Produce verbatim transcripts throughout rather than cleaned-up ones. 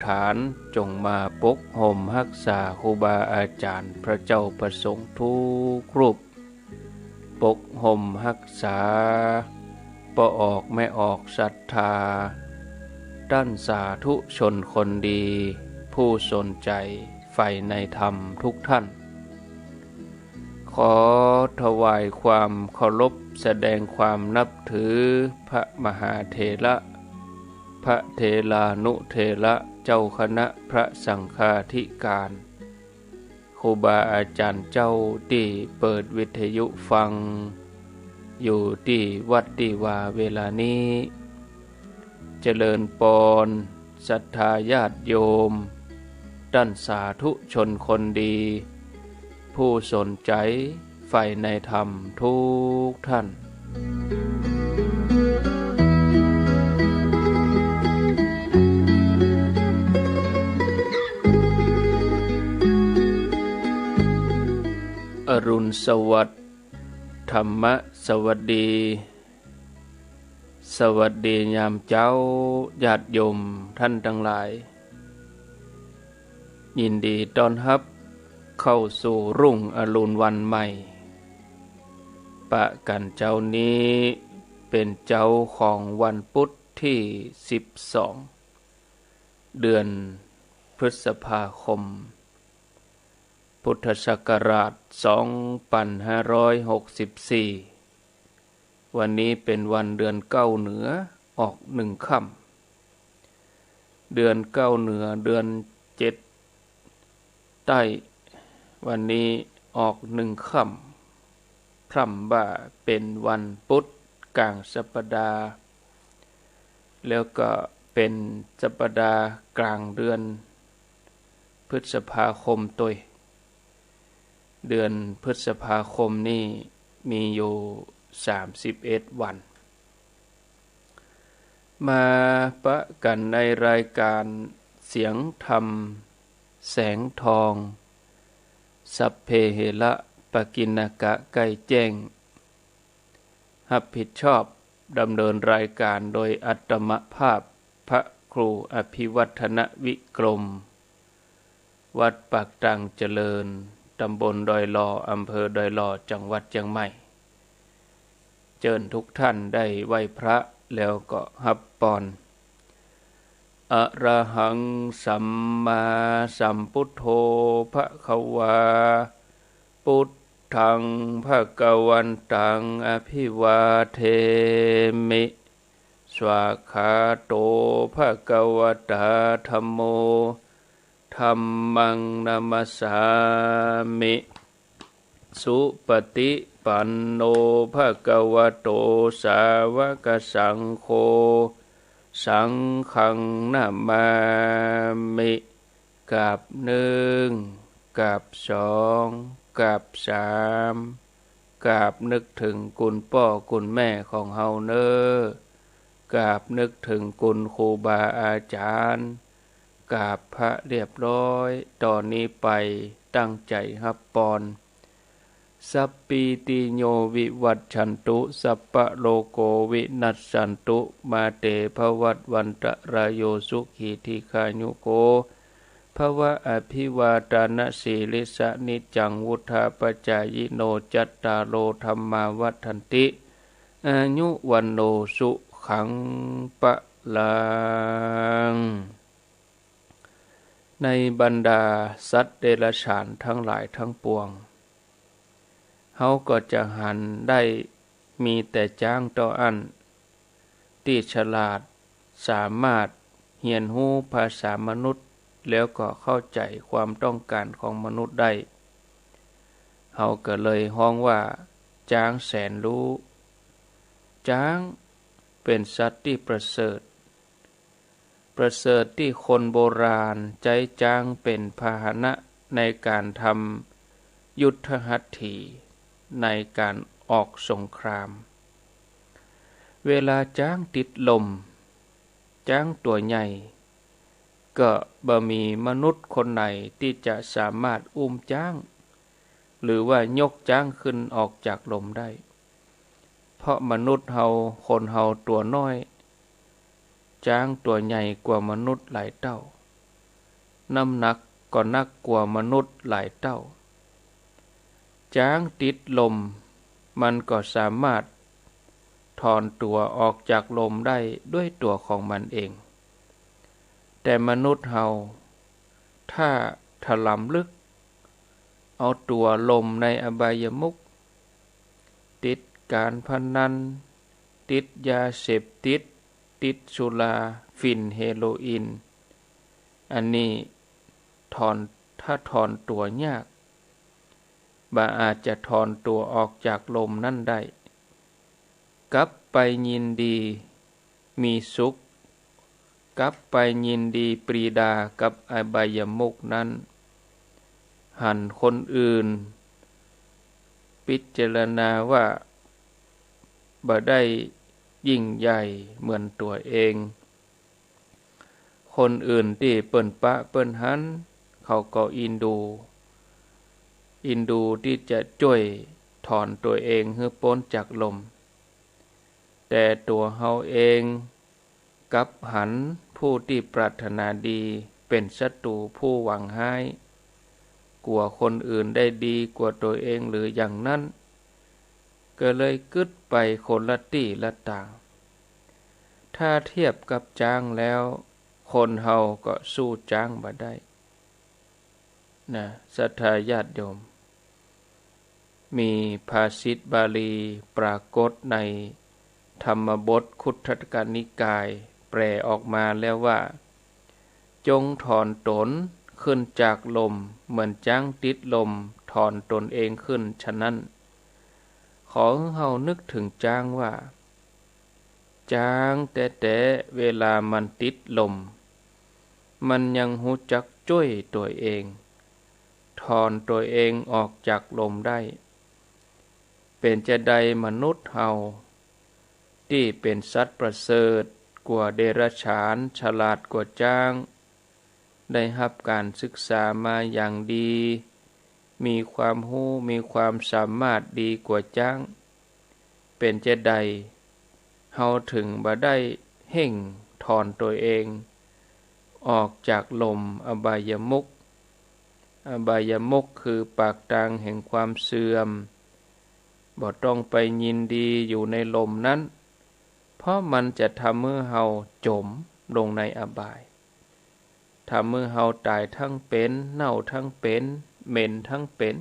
ฐาน จงมาปกฮ่มฮักษาครูบาอาจ๋ารย์พระเจ้าพระสงฆ์กู้รูป ปกฮ่มฮักษาป้อออกแม่ออกศรัทธา ต้านสาธุชนคนดี ผู้สนใจ๋ใฝ่ในธรรมกู้ต้าน ขอถวายความเคารพแสดงความนับถือพระมหาเถระ พระเถรานุเถระ เจ้าคณะพระสังฆาธิการ ครูบาอาจ๋ารย์เจ้าตี้เปิดวิทยุฟัง อยู่ตี้วัดตี้วาเวลานี้ เจริญปอน ศรัทธาญาติโยม ต้านสาธุชนคนดี ผู้สนใจ๋ใฝ่ในธรรมกู้ต้าน อรุณสวัสดิ์ ธรรมะสวัสดี สวัสดียามเจ๊า ญาติโยมต้านตังหลาย ยินดีต้อนฮับเข้าสู่รุ่งอรุณวันใหม่ ปะกั๋นเจ๊านี้เป๋นเจ๊าของวันปุ๊ดตี้สิบสอง เดือนพฤษภาคม พุทธศักราชสองปันห้าร้อยหกสิบสี่ วันนี้เป๋นวันเดือนเก้าเหนือออกหนึ่งค่ำ เดือนเก้าเหนือเดือนเจ็ดใต้ วันนี้ออกหนึ่งค่ำ พร่ำว่าเป๋นวันปุ๊ดก๋างสัปดาห์ แล้วก็เป๋นสัปดาห์ก๋างเดือนพฤษภาคมตวย เดือนพฤษภาคมนี่มีอยู่สามสิบเอ็ดวัน มาปะกั๋นในรายการเสียงธรรมแสงทอง สัพเพเหระปกิณณกะ ใก้แจ้ง ฮับผิดชอบดำเนินรายการโดยอาตมาภาพ พระครูอภิวัฒนวิกรม วัดปากตังเจริญ ตำบลดอยหล่อ อำเภอดอยหล่อ จังหวัดเจียงใหม่ เจิญกู้ต้านได้ไหว้พระแล้วก็ฮับปอน อะระหัง สัมมาสัมพุทโธ ภะคะวา ปุตถัง ภะคะวันตัง อะภิวาเทมิ สวากขาโต ภะคะวะตา ธัมโม ธัมมัง นะมัสสามิ สุปะติปันโน ภะคะวะโต สาวกสังโฆ สังฆัง นะมามิ กราบนึ่ง กราบสอง กราบสาม กราบนึกเถิงคุณป้อคุณแม่ของเฮาเน่อ กราบนึกเถิงคุณครูบาอาจ๋ารย์ กราบพระเรียบร้อย ต่อนี้ไปตั้งใจ๋ฮับปอน สัพพีติโย วิวัชชันตุ สัพพะโรโค วินัสสันตุ มาเต ภะวัตวันตะราโย สุขี ทีฆายุโก ภะวะ อะภิวาทานะสีลิสสะ นิจจัง วุฑฒาปะจายิโน จัตตาโร ธัมมา วัฑฒันติ อายุ วัณโณ สุขัง พะลัง ในบรรดาสัตว์เดรัจฉานทั้งหลายทั้งปวง เฮาก็จะหันได้มีแต่จ๊างเต้าอั้น ตี้ฉลาด สามารถเฮียนฮู้ภาษามนุษย์ แล้วก็เข้าใจ๋ความต้องก๋านของมนุษย์ได้ เฮาก็เลยฮ้องว่า จ๊างแสนรู้ จ๊างเป๋นสัตว์ตี้ประเสริฐ ประเสริฐตี้คนโบราณใจ๊จ๊างเป๋นพาหนะในก๋านทำยุทธหัตถี ในก๋านออกสงคราม เวลาจ๊างติดลม จ๊างตั๋วใหญ่ ก็บ่มีมนุษย์คนไหนตี้จะสามารถอุ้มจ๊าง หรือว่ายกจ๊างขึ้นออกจากลมได้ เพราะมนุษย์เฮา คนเฮาตั๋วน้อย จ๊างตั๋วใหญ่กว่ามนุษย์หลายเต้า น้ำหนักก็หนักกว่ามนุษย์หลายเต้า จ๊างติดลม มันก็สามารถถอนตั๋วออกจากลมได้ด้วยตั๋วของมันเอง แต่มนุษย์เฮา ถ้าถลำลึก เอาตั๋วลมในอบายมุข ติดการพนัน ติดยาเสพติด ติดสุรา ฝิ่น เฮโรอีน อันนี้ถอน ถ้าถอนตั๋วยาก บ่อาจจะถอนตั๋วออกจากลมนั้นได้ กลับไปยินดีมีสุข กลับไปยินดีปรีดากับอบายมุขนั้น หันคนอื่น พิจารณาว่าบ่ได้ยิ่งใหญ่เหมือนตั๋วเอง คนอื่นตี้เปิ้นปะเปิ้นหัน เขาก็อินดู อินดูตี้จะจ้วยถอนตั๋วเองหื้อป๊นจากลม แต่ตั๋วเฮาเองกลับหันผู้ตี้ปรารถนาดีเป๋นศัตรู๋ผู้หวังฮ้าย กั๋วคนอื่นได้ดีกว่าตั๋วเองหรืออย่างนั้น ก็เลยกึ๊ดไปคนละตี้ละตาง ถ้าเทียบกับจ๊างแล้ว คนเฮาก็สู้จ๊างบ่ได้ นะ ศรัทธาญาติโยม มีภาษิตบาลีปรากฏในธรรมบทคุตทกนิกาย แปลออกมาแล้วว่า จงถอนตนขึ้นจากลม เหมือนจ๊างติดลมถอนตนเองขึ้นฉะนั้น ขอหื้อเฮานึกเถิงจ๊างว่า จ๊างแต๊ๆ เวลามันติดลม มันยังฮู้จักจ้วยตั๋วเอง ถอนตั๋วเองออกจากลมได้ เป๋นจาใดมนุษย์เฮา ตี้เป๋นสัตว์ประเสริฐกว่าเดรัจฉาน ฉลาดกว่าจ๊าง ได้ฮับก๋านศึกษามาอย่างดี มีความฮู้ มีความสามารถดีกว่าจ๊าง เป๋นจาใด เฮาเถิงบ่ได้เฮ่งถอนตั๋วเอง ออกจากลมอบายมุข อบายมุขคือปากตางแห่งความเสื่อม บ่ต้องไปยินดีอยู่ในลมนั้น เพราะมันจะทำหื้อเฮาจ๋มลงในอบาย ทำหื้อเฮาต๋ายทั้งเป๋น เน่าทั้งเป๋น เหม็นทั้งเป๋น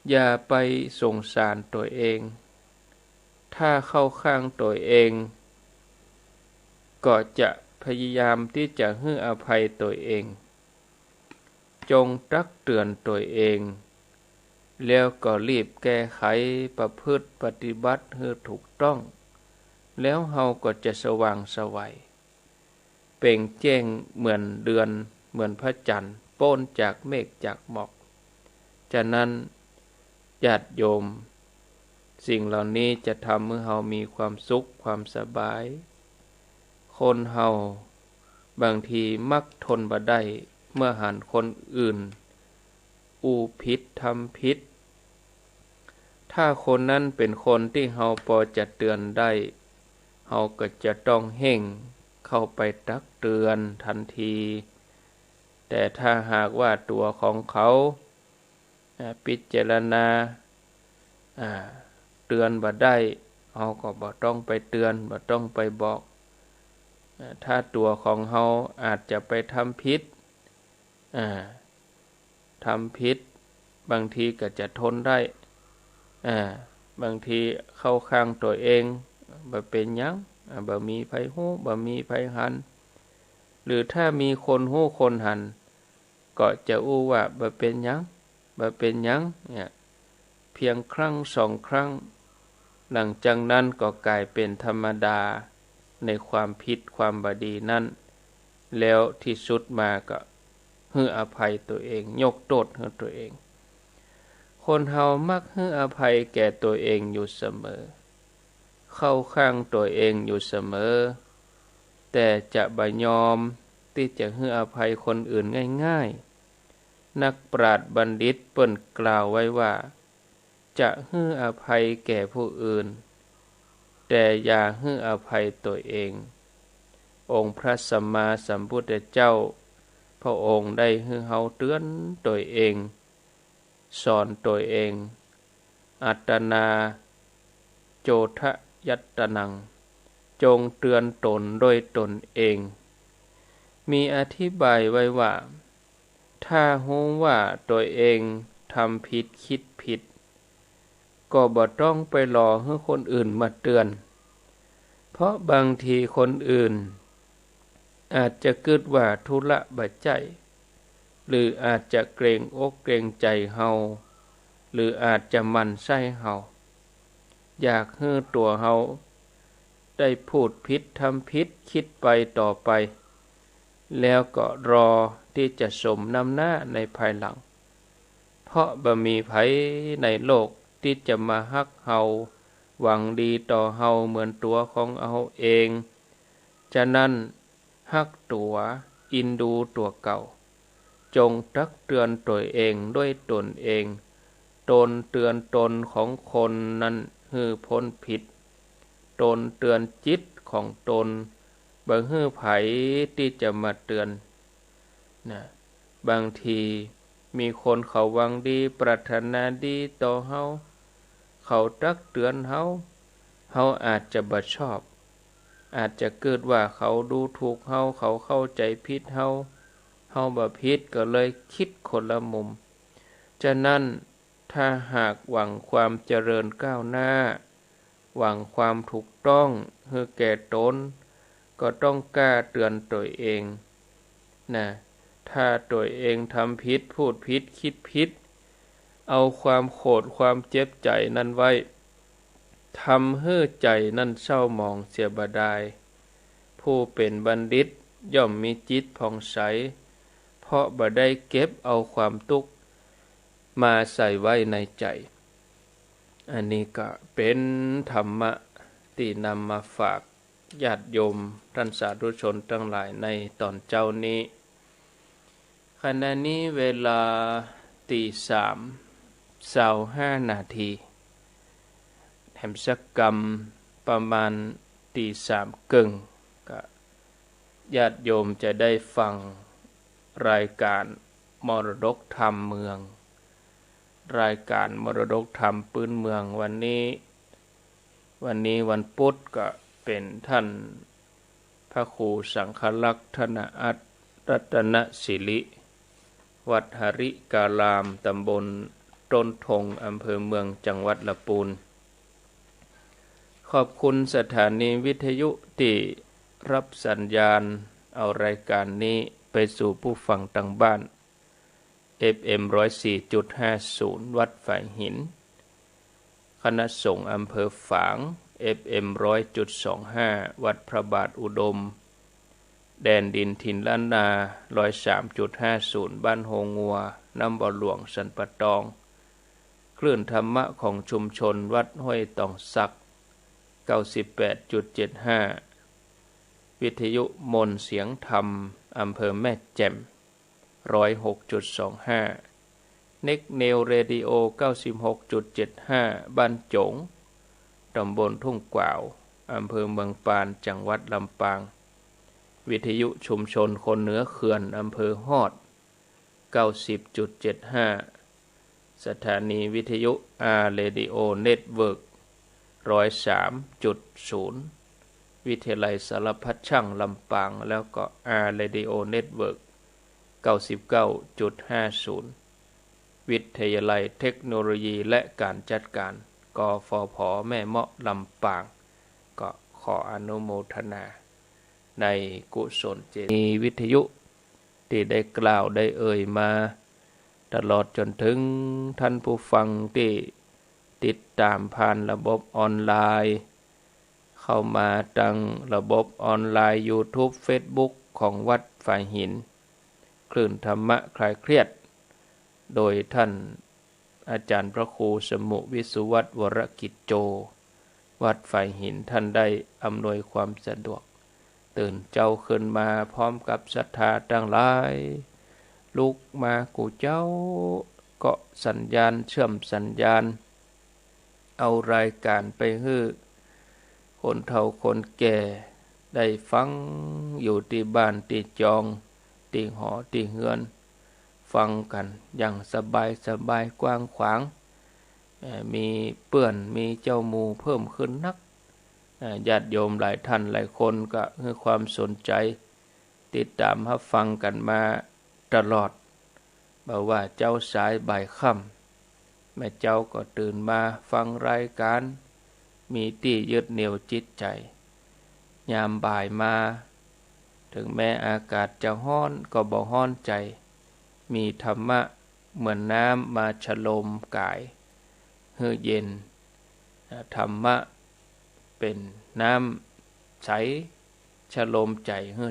อย่าไปสงสารตั๋วเอง ถ้าเข้าข้างตั๋วเอง ก็จะพยายามตี้จะหื้ออภัยตั๋วเอง จงตักเตือนตั๋วเอง แล้วก็รีบแก้ไขประพฤติปฏิบัติหื้อถูกต้อง แล้วเฮาก็จะสว่างไสว เปล่งแจ้งเหมือนเดือน เหมือนพระจันทร์ ป๊นจากเมฆจากหมอก ฉะนั้น ญาติโยม สิ่งเหล่านี้จะทำหื้อเฮามีความสุขความสบาย คนเฮาบางทีมักทนบ่ได้ เมื่อหันคนอื่น อู้ผิดทำผิด ถ้าคนนั้นเป๋นคนตี้เฮาปอจะเตือนได้ เฮาก็จะต้องเฮ่งเข้าไปตักเตือนตันที แต่ถ้าหากว่าตั๋วของเขา อ่า พิจารณา อ่า เตือนบ่ได้ เฮาก็บ่ต้องไปเตือน บ่ต้องไปบอก อ่า ถ้าตั๋วของเฮาอาจจะไปทำผิด อ่า ทำผิด บางทีก็จะทนได้ อ่า บางทีเข้าข้างตั๋วเอง บ่เป๋นหยัง อ่า บ่มีใผฮู้ บ่มีใผหัน หรือถ้ามีคนฮู้คนหัน ก็จะอู้ว่า บ่เป๋นหยัง บ่เป๋นหยัง เนี่ย เพียงครั้งสองครั้ง หลังจากนั้นก็ก๋ายเป๋นธรรมดาในความผิดความบ่ดีนั้น แล้วตี้สุดมาก็หื้ออภัยตั๋วเอง ยกโต้ษหื้อตั๋วเอง คนเฮามักหื้ออภัยแก่ตั๋วเองอยู่เสมอ เข้าข้างตั๋วเองอยู่เสมอ แต่จะบ่ยอมตี้จะหื้ออภัยคนอื่นง่ายๆ นักปราชญ์บัณฑิตเปิ้นกล่าวไว้ว่า จะหื้ออภัยแก่ผู้อื่น แต่อย่าหื้ออภัยตั๋วเอง องค์พระสัมมาสัมพุทธเจ้า พระองค์ได้หื้อเฮาเตื๋อนตวยเอง สอนตวยเอง อัตตานัง โจทยัตตานัง จงเตื๋อนตนด้วยตนเอง มีอธิบายไว้ว่า ถ้าฮู้ว่าตวยเองทำผิดกึ๊ดผิด ก็บ่ต้องไปรอหื้อคนอื่นมาเตื๋อน เพราะบางทีคนอื่นอาจจะกึ๊ดว่าธุระบ่ใจ้ หรืออาจจะเกรงอกเกรงใจ๋เฮา หรืออาจจะหมั่นไส้เฮา อยากหื้อตั๋วเฮาได้พูดผิดทำผิดกึ๊ดไปต่อไป แล้วก็รอตี้จะสมน้ำหน้าในภายหลัง เพราะบ่มีใผในโลกตี้จะมาฮักเฮา หวังดีต่อเฮาเหมือนตั๋วของเฮาเอง ฉะนั้นฮักตั๋ว เอ็นดูตั๋วเก่า จงตักเตื๋อนตวยเองด้วยตนเอง ตนเตื๋อนตนของคนนั้นหื้อป๊นผิด ตนเตื๋อนจิตของตน บ่หื้อใผตี้จะมาเตื๋อน นะ บางทีมีคนเขาหวังดีปรารถนาดีต่อเฮา เขาตักเตื๋อนเฮา เฮาอาจจะบ่ชอบ อาจจะกึ๊ดว่าเขาดูถูกเฮา เขาเข้าใจ๋ผิดเฮา เฮาบ่ผิด ก็เลยกึ๊ดคนละมุม ฉะนั้นถ้าหากหวังความเจริญก้าวหน้า หวังความถูกต้องหื้อแก่ตน ก็ต้องกล้าเตื๋อนตวยเอง นะ ถ้าตวยเองทำผิด พูดผิด กึ๊ดผิด เอาความโขดความเจ็บใจ๋นั้นไว้ ทำหื้อใจ๋นั้นเศร้าหมองเสียบ่ดาย ผู้เป๋นบัณฑิตย่อมมีจิตผ่องใส เพราะบ่ได้เก็บเอาความตุ๊กข์มาใส่ไว้ในใจ๋ อันนี้ก็เป๋นธรรมะตี้นำมาฝากญาติโยมต้านสาธุชนตังหลายในต๋อนเจ๊านี้ ขณะนี้เวลาตี๋สามซาวห้านาที แถมสักกำประมาณตี๋สามเกิ่ง ก็ญาติโยมจะได้ฟังรายก๋านมรดกธรรมเมือง รายก๋านมรดกธรรมปื๊นเมืองวันนี้ วันนี้วันปุ๊ดก็เป๋นต้านพระครูสังฆลักษณ์ ธนอัตตรัตนสิริ วัดหริการาม ต๋ำบลต้นทง อำเภอเมือง จังหวัดละปูน ขอบคุณสถานีวิทยุตี้ฮับสัญญาณเอารายก๋านนี้ไปสู่ผู้ฟังตางบ้าน เอฟเอ็มร้อยสี่จุดห้าศูนย์ วัดฝายหิน คณะสงฆ์อำเภอฝาง เอฟเอ็มร้อยจุดสองห้า วัดพระบาทอุดม แดนดินถิ่นล้านนา ร้อยสามจุดห้าศูนย์ บ้านโฮงัว น้ำบ่อหลวง สันป่าตอง คลื่นธรรมะของชุมชนวัดห้วยตองสัก เก้าสิบแปดจุดเจ็ดห้า วิทยุมนต์เสียงธรรม อำเภอแม่แจ่ม ร้อยหกจุดสองห้า เน็กเนวเรดิโอ เก้าสิบหกจุดเจ็ดห้า บ้านโจ๋ง ต๋ำบลทุ่งกว่าว อำเภอเมืองปาน จังหวัดลำปาง วิทยุชุมชนคนเหนือเขื่อน อำเภอฮอด เก้าสิบจุดเจ็ดห้า สถานีวิทยุ อาร์ เรดิโอ เน็ตเวิร์ก ร้อยสามจุดศูนย์ วิทยาลัยสารพัดช่างลำปาง แล้วก็ อาร์ เรดิโอ เน็ตเวิร์ก เก้าสิบเก้าจุดห้าศูนย์ วิทยาลัยเทคโนโลยีและการจัดการ กฟผ แม่เมาะลำปาง ก็ขออนุโมทนาในกุศลเจดีย์วิทยุ ตี้ได้กล่าวได้เอ่ยมา ตลอดจ๋นเถิงต้านผู้ฟังตี้ติดต๋ามผ่านระบบออนไลน์ เข้ามาตางระบบออนไลน์ ยูทูบ เฟซบุ๊ก ของวัดฝายหิน คลื่นธรรมะคลายเครียด โดยต้านอาจ๋ารย์พระครูสมุห์ วิศวัฒน์ วรกิจโจ วัดฝายหิน ต้านได้อำนวยความสะดวก ตื่นเจ๊าขึ้นมาพร้อมกับศรัทธาตังหลาย ลุกมากู้เจ๊า ก็สัญญาณ เชื่อมสัญญาณ เอารายก๋านไปหื้อคนเฒ่าคนแก่ได้ฟังอยู่ตี้บ้านตี้จอง ตี้หอตี้เฮือน ฟังกั๋นอย่างสบายสบายกว้างขวาง เอ่อ มีเปื้อนมีเจ้าหมู่เพิ่มขึ้นนัก เอ่อ ญาติโยมหลายท่านหลายคนก็หื้อความสนใจ๋ ติดต๋ามฮับฟังกั๋นมาตลอด บ่ว่าเจ๊าสายบ่ายค่ำ แม่เจ๊าก็ตื่นมาฟังรายก๋าน มีตี้ยึดเหนี่ยวจิตใจ๋ ยามบ่ายมา เถิงแม้อากาศจะฮ้อนก็บ่ฮ้อนใจ๋ มีธรรมะเหมือนน้ำมาชโลมก๋ายหื้อเย็น ธรรมะเป๋นน้ำใส ชโลมใจ๋หื้อ